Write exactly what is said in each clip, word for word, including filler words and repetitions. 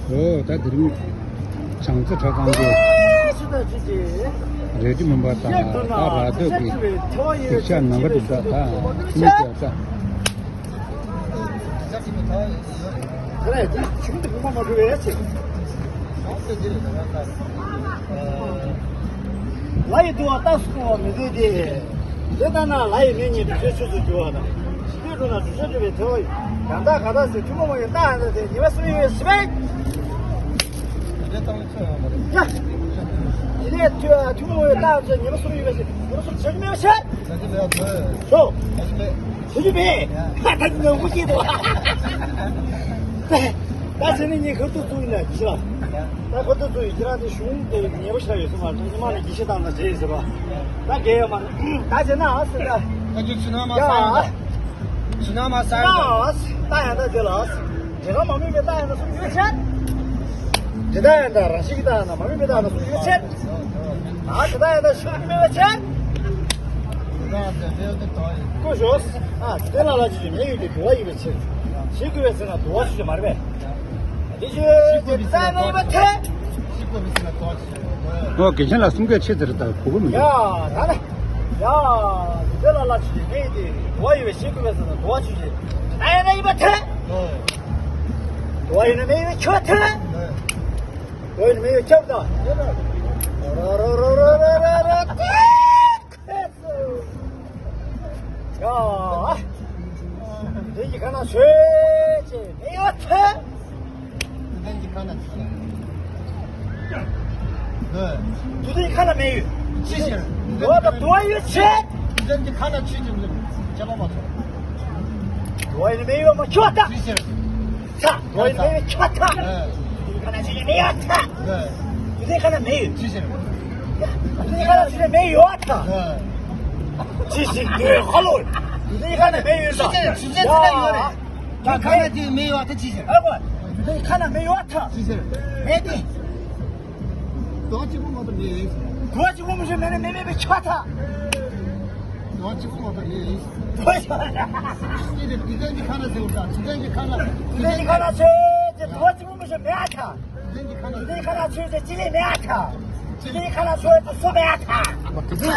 ཨོ་ད་དེ་རིང་བྱང་རྩེ་གྲྭ་ཚང་གི་རལ་གྲི་མུན་པ་དང་ད་ར་སྟོད་ཀྱི་སྡིག་བཤགས་ནམ་མཁའ་སྒྲུབ་ཐབས་དང་ཐུ་མི་རྒྱལ་ས། ལ་ཡི་དུ་བ་རྟགས་སུ་བཀུར་བ་མི་བདེ་སྟེ། དེ་ལྟ་ན་ལ་ཡི་མིང་ཉིད་བསྒྲུབ་བྱའི་ཆོས་སུ་འགྱུར་བ་དང་། ཞི་བདེའི་དྲུང་ན་བསྒྲུབ་བྱ་སྒྲུབ་པའི་ཐལ་བ་ཡིན། ཡང་དག་གང་དག་ཟེར་ཐུན་མོང་མ་ཡིན་རྟགས་ཡང་དག་དེ་ཉི་མ་སུམ་ཡོད་པའི་ཞི་བའི། ཡ། དེ་ནས་ཐུན་མོང་མ་ཡིན་རྟགས་ཡང་དག་ཉི་མ་སུམ་ཡོད་པའི་ཞི་ཉི་མ་སུམ་བྱེད་རྒྱུ་མེད་པའི་ཕྱིར། ཞོ། ཞུ་རྒྱུ་མེད། ད་ནི་ནང་ཁུལ་སྐྱེས་འདུག་ད་ཟེར་ནས་ངས་ཁ་ཐུག་བཙུགས་ཡིན་ན་ཅི་ལ། ད་ཁ་ཐུག་བཙུགས་ཡིན་ཅི་རང་དེ་གཞུང་དེ་ཉེ་པོ་ཞིག་ཡོད་སོང་ང་། ཉི་མ་ནས་དགེ་བཤེས་བཏང་ན་བྱེད་ཟེར་བ། ད་དགེ་ཡོད་མ་རེད། ད་བྱེད་ན་ཨ་ཟེར་ད། ད་ཁྱོད་ཕྱི་ནང་མ་ཡ། གསང་ཡིན་ད། ཕྱི་ནང་མ་གསང་ཡིན་ད། ད་ཡང་ད་དེ་ལ་ཨ་ཟེར། དེ་ག་མ་དམིགས་པའི་རྟགས་ཡང་དག་གསུམ་ཡོད་ཕྱིར། དེ་དག་ཡང་དག་རང་བཞིན་གྱི་རྟགས་ཡང་དག་མ་དམིགས་པའི་རྟགས་ཡང་དག་གསུམ་ཡོད་ཕྱིར། ཨ་དེ་དག་ཡང་དག་ཤེས་རྒྱུ་མེད་པའི་ཕྱིར། ཀུ་ཞོག་ཨ། དེ་ལ་ལ་ཅི་ཞིག་མེད་ཡོད་དེ་དུ་བ་ཡོད་པའི་ཕྱིར། ཞེས་བཀོད་པའི་ཚེ་ན་དུ་བ་ཞིག་མ་རེད་པས། དེ་ཞེས་བཀོད་པའི་ཚེ་ན་དུ་བ་ཞིག་ཨོ་དགེ་མཁན་ལ་གསུང་སྐད་ཆེ་ཟེར་ད་གོ་གི་མི་འདུག་ཡ་ད་ལ་ཡ། དེ་ལ་ལ་ཅི་ཞིག་མེད་ཡོད་དེ་དུ་བ་ཡོད་པའི་ཞེས་བཀོད་པའི་ཚེ་ན་དུ་བ་ཞིག་ཞེས་ད་ཡོད་ན་ཡོད་པ་ཐལ། དུ་བ་ཡོད་ན་མེད་ཡོད་ཁྱོད་ཐལ། དུ་བ་ཡོད་ན་མེད་ཡོད་ཁྱོད་ད། ཡ། དུ་ལྡན་གྱི་ཁ་ན་ཆོས་ཅན་མེད་ཡོད་ཐལ། དུ་ལྡན་གྱི་ཁ་ན་ཆོས། དུ་ལྡན་གྱི་ཁ་ན་མེད་ཡོད། ཅི་ཕྱིར། དུ་བ་དང་དུ་བ་ཡོད་ཕྱིར། དུ་ལྡན་གྱི་ཁ་ན་ཆོས་ཅན་མེད་ཡོད། ཁྱབ་པ་མ་ཚོར། དུ་བ་ཡོད་ན་མེད་ཡོད་མ་ཁྱོད་ད། ཅི་ཕྱིར། ཚ། དུ་བ་ཡོད་ན་མེད་ཡོད་ཁྱོད་ད། ཨ། དུ་ལྡན་གྱི་ཁ་ན་ཆོས་ཅན་མེད་ཡོད་ད། ཨ། དུ་ལྡན་གྱི་ཁ་ན་མེད་ཡོད། ཅི་ཕྱིར། དུ་ལྡན་གྱི་ཁ་ན་ཆོས་ཅན་མེད་ཡོད་ད། ཨ། ཅི་ཞིག་ཡོད་ཧ་ལོ། དུ་ལྡན་གྱི་ཁ་ན་མེད་ཡོད་ད། ཅི་ཕྱིར། ཅི་ཕྱིར་ཚུལ་ལ་ཡོད་རེད། ད་ཁ་ན་དེ་མེད་ཡོད་ད་ཅི་ཕྱིར། ཨ་ཁོ། དུ་ལྡན་གྱི་ཁ་ན་མེད་ཡོད་ད། ཅི་ཕྱིར། མེད་དེ། དུ་བ་གཅིག་པོ་མ་གཏོགས་མེད། དུ་བ་གཅིག་པོ་མི་ཤེས་མེད་ན་མེད་མེད་པའི་ཆ་ད། དུ་བ་གཅིག་པོ་མ་གཏོགས་མེད། དུ་བ་གཅིག་པོ། དུ་ལྡན་གྱི་ཁ་ན་ཟེར་བ་ད། དུ་ལྡན་གྱི་ཁ་ན། དུ་ལྡན་གྱི་ཁ་ན་ཆོས་ཅན་དུ་བ་གཅིག་པོ་མི་ཤེས་མེད་ཨ་ད། དུ་ལྡན་གྱི་ཁ་ན། དུ་ལྡན་གྱི་ཁ་ན་ཆོས་ཅན་གཅིག་ལས་མེད་ཨ་ད། དུ་ལྡན་གྱི་ཁ་ན་ཆོས་ཅན་སུ་མེད་ཨ་ད། དུ་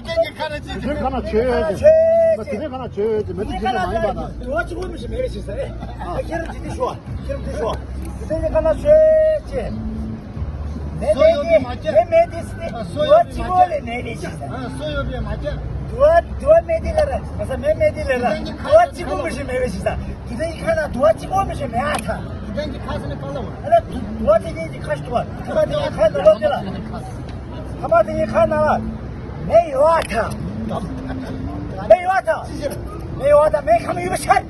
ལྡན་གྱི་ཁ་ན་ཆོས་ཅན། དུ་ལྡན་གྱི་ཁ་ན་ཆོས་ཅན། དུ་ལྡན་གྱི་ཁ་ན་ཆོས་ཅན་མེད་དུ་ཅི་མ་ཡིན་པ་ན། དུ་བ་གཅིག་པོ་མི་ཤེས་མེད་པའི་ཕྱིར་ཟེར། ཨ་ཁྱེད་རང་ཅི་སྟེ་ཤོག་ཁྱེད་རང་ཅི་ཤོག་དུ་ལྡན་གྱི་ཁ་ན་ཆོས་ཅན། མེད་སོ་ཡོད་པའི་མ་ཁྱབ། མེད་མེད་དེ་སྲིད་དེ། ཨ་སོ་ཡོད་པའི་མ་ཁྱབ། དུ་བ་གཅིག་པོ་ལས་མེད་པའི་ཕྱིར། ཨ་སོ་ཡོད་པའི་མ་ཁྱབ། དུ་བ་དུ་བ་མེད་དེ་ལ་ར་ཨ་ས་མེད་མེད་དེ་ལ་ར། དུ་བ་གཅིག་པོ་མི་ཤེས་མེད་པའི་ཕྱིར། དུ་ལྡན་གྱི་ཁ་ན་དུ་བ་གཅིག་པོ་མི་ཤེས་མེད་ཨ་ད། དུ་ལྡན་གྱི་ཁ་ཟེར་ན་གང་ལ་བ། ཨ་ལ་དུ་དུ་བ་དེ་ཉིད་ཀྱི་ཁ་ཞིག་དུ་བ། དུ་བ་དེ་ཉིད་ཁ་ན་ལོ་དེ་ལ། ཁ་མ་དེ་ཉིད་ཁ་ན་ལ། མེད་ཡོད་ཨ་ད། མེད་ཡོད་ཨ་ད། མེད་ཡོད་ཨ་ད། མེད་ཁམས་ཡོད་པའི་ཕྱིར།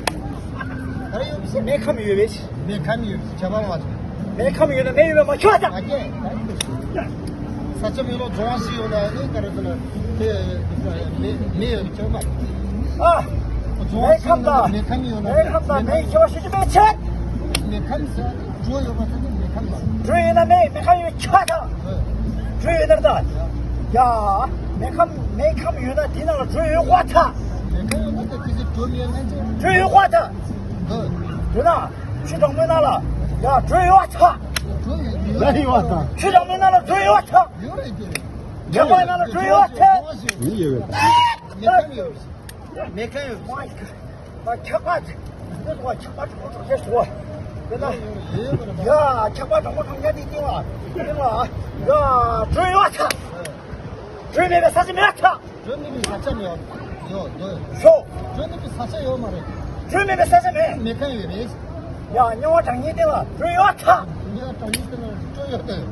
ག་རེ་ཡོད་པའི་ཕྱིར། མེད་ཁམས་ཡོད་པའི་ཕྱིར། མེད་ཁམས་ཡོད་པའི་ཕྱིར། ཁྱབ་པ་མ་ཚོམ། མེད་ཁམས་ཡོད་ན་མེད་ཡོད་པ་མ་ཁྱབ་ཨ་ད། ས་ཆ་མེད་ལོ་རྫོང་ཞིག་ཡོད་ན་ནི་ག་རེ་ཟེར་ན་དེ་མེད་མེད་ཡོད་ཁྱབ་མ། ཨ། རྫོང་ཞིག་ཡོད་ན་མེད་ཁམས་ཡོད་ན་མེད་ཁམས་དང་མེད་ཁྱབ་པ་ཞུ་རྒྱུ་མེད་ཕྱིར། མེད་ཁམས་ཟེར་དྲོད་ཡོད་པ་ཚ་ནི་མེད་ཁམས་ལ། དྲོད་ཡོད་ན་མེད་མེད་ཁམས་ཡོད་ཁྱབ་ད། དྲོད་ཡོད་ན་ད། ཡ། མེད་ཁམས་མེད་ཁམས་ཡོད་ན་དེ་ནང་ལ་དྲོད་ཡོད་དགོས་ད། མེད་ཁམས་ཡོད་ན་ད་དེ་ཚེ་དྲོད་མེད་ན་ཚེ། དྲོད་ཡོད་དགོས་ད། དྲོད་ན། ཆུ་གྲང་མོའི་ནང་ལ། ཡ་དྲོད་ཡོད་ད། དྲོད་ཡོད་ད། ཆུ་གྲང་མོའི་ནང་ལ་དྲོད་ཡོད་ད། ཡོད་རེད་དེ། ཁྱབ་པའི་ནང་ལ་དྲོད་ཡོད་ད། མི་ཡོད་པས། མེད་ཁམས་ཡོད། མེད་ཁམས་ཡོད། ད་ཁྱབ་པ་ཅིག་འདི་སོ་ཁྱབ་པ་ཅིག་ཁོ་ཚོ་ཁྱེར་སོ། དེ་ན་ཡ་ཁྱབ་པ་གྲང་མོ་གྲང་རྐྱང་དེ་སྟེང་ལ་སྟེང་ལ་ཡ་དྲོད་ཡོད་ད། དྲོད་མེད་པའི་ས་ཆ་མེད་ད། དྲོད་མེད་པའི་ས་ཆ་མེད་ཡོད་ཡོད། ཤོ། དྲོད་མེད་པའི་ས་ཆ་ཡོད་མ་རེད། དྲོད་མེད་པའི་ས་ཆ་མེད། མེད་ཁམས་ཡོད་རེད། ཡ་མྱོང་བ་གྲང་ངེས་སྟེང་ལ་དྲོད་ཡོད་ད། མྱོང་བ་གྲང་ངེས་སྟེང་ལ་དྲོད་ཡོད་ད། ཡ།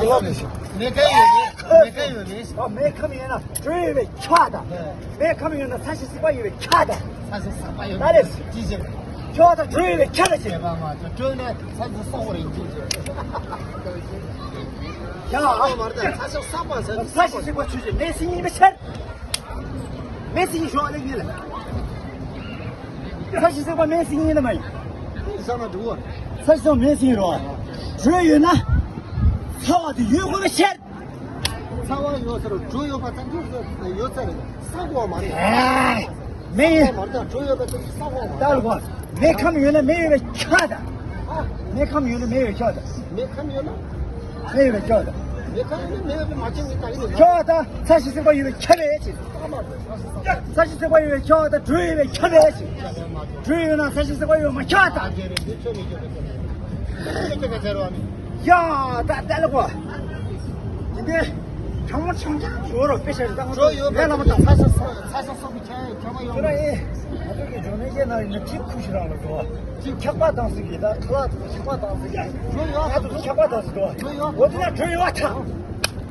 མེད་ཁམས་ཡོད་རེད། མེད་ཁམས་ཡོད་རེད། ཨ་མེད་ཁམས་ཡོད་ན་དྲོད་ཡོད་པའི་ཁྱབ་ད། མེད་ཁམས་ཡོད་ན་ས་གཞི་བསྲེག་པ་ཡོད་པའི་ཁྱབ་ད། ས་གཞི་བསྲེག་པ་ཡོད་པའི་ཁྱབ་ད། ཅི་ཟེར། ཁྱབ་ད་དྲོད་ཡོད་པའི་ཁྱབ་ད་ཟེར། མེད་པ་མ་ཚོ་དྲོད་ནས་ས་གཞི་བསྲེག་པ་རེད་ཅི་ཟེར། ཡ། ཨ་མར་ད་ས་གཞི་བསྲེག་པ་ཆོས་ཅན་མེད་ཟེར་ཡིན་པའི་ཕྱིར། མེད་ཟེར་ཡིན་ཞོག་ལེགས་ཉེ་ལ། ས་གཞི་བསྲེག་པ་མེད་ཟེར་ཡིན་ན་མ་ཡིན། ས་ན་འགྲོ་བ། ས་གཞི་བསྲེག་པ་མེད་ཟེར་ཡིན་རོ། དྲོད་ཡོད་ན། ཚ་བ་དེ་ཡོད་དགོས་པའི་ཕྱིར། ཚ་བ་ཡོད་ས་རུ་དྲོད་ཡོད་པ་ཙམ་གྱིས་ཡོད་ས་རེད། བསྲེག་དགོས་མ་རེད། ཨེ། མེད་ཡིན། ས་མར་ད་དྲོད་ཡོད་པ་ཙམ་གྱིས་བསྲེག་དགོས་མ་རེད། ལྟ་རུ་གོ། མེ་ཁམས་ཡོད་ན་མེ་ཡོད་པས་ཁྱབ་དང་། མེ་ཁམས་ཡོད་ན་མེ་ཡོད་པས་ཁྱབ་དང་། མེ་ཁམས་ཡོད་ན། མེ་ཡོད་པས་ཁྱབ་དང་། མེ་ཁམས་ཡོད་ན་མེ་ཡོད་པས་མ་ཁྱབ་ནི་ད་ཡིན་ནོ། ཁྱབ་དང་། ས་གཞི་སྲེག་པ་ཡོད་པས་ཁྱབ་པས་ཅི། ས་གཞི་སྲེག་པ་ཡོད་པས་ཁྱབ་དང་། དྲོད་ཡོད་པས་ཁྱབ་པས་ཅི། དྲོད་ཡོད་ན་ས་གཞི་སྲེག་པ་ཡོད་པས་མ་ཁྱབ་དང་། ཡ་ད་ལྟ་ལ་གོ། ཡིན་ཏེ། ཁྱང་མོ་ཆང་ཆང་ཡོད་རོ་དཔེ་ཆ་རེ་ད་ང་ཚོ་ཡོད་ལས་སླ་མོ་དང་། ས་ས་ས་ས་ས་སོགས་ཀྱི་ཆ་ཡ་ཁྱོད་མ་ཡོང་། ཁྱོད་ར་ཨེ། ང་ཚོ་གི་འབྱུང་གནས་ཅན་ན་ཡིན་ན་ཁྲིམས་ཁུ་ཤི་རང་ལ་འགྲོ་བ། ཁྲིམས་ཆག་པ་དང་སྲིད་ཀྱི་ད་ཁ་ལག་ཏུ་ཆག་པ་དང་སྲིད་ཀྱི། ང་ཚོ་ཆག་པ་དང་སྲིད་འགྲོ་བ། འོ་དེ་ན་གྲོས་ཡོད་བ་ཐ།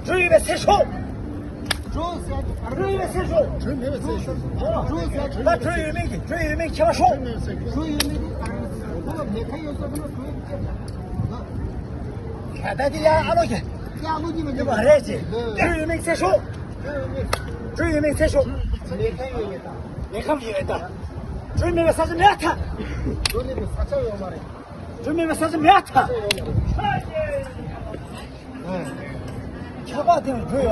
གྲོས་ཡོད་པའི་སེ་ཤོག་གྲོས་ཡོད་པའི་སེ་ཤོག་གྲོས་མེད་པའི་སེ་ཤོག་ད་གྲོས་ཡོད་མེད་ཀྱི་གྲོས་ཡོད་མེད་ཁྱབ་པ་ཤོག་གྲོས་ཡོད་མེད་ཀྱི་ད་རང་ཁོ་ལ་མེད་ཁ་ཡོད་ས་ཁོ་ལ་གྲོས་ཡོད་ཀྱི། ད་ལྟ་དེ་ཡ་ཨ་ལོ་གི། ཡ་ཨ་ལོ་གི་མ་ཡིན་པ་རེད་ཅེ། གྲོས་ཡོད་མེད་སེ་ཤོག་གྲོས་ཡོད་མེད་སེ་ཤོག་མེ་ཁམས་ཡོད་མེད་ད། མེ་ཁམས་ཡོད་མེད་ད། གྲོས་མེད་པའི་ས་ཆ་མེད་ད། གྲོས་མེད་པའི་ས་ཆ་ཡོད་མ་རེད། གྲོས་མེད་པའི་ས་ཆ་མེད་ད། ཆག་པ་དེ་ལ་གྲོས་ཡོད།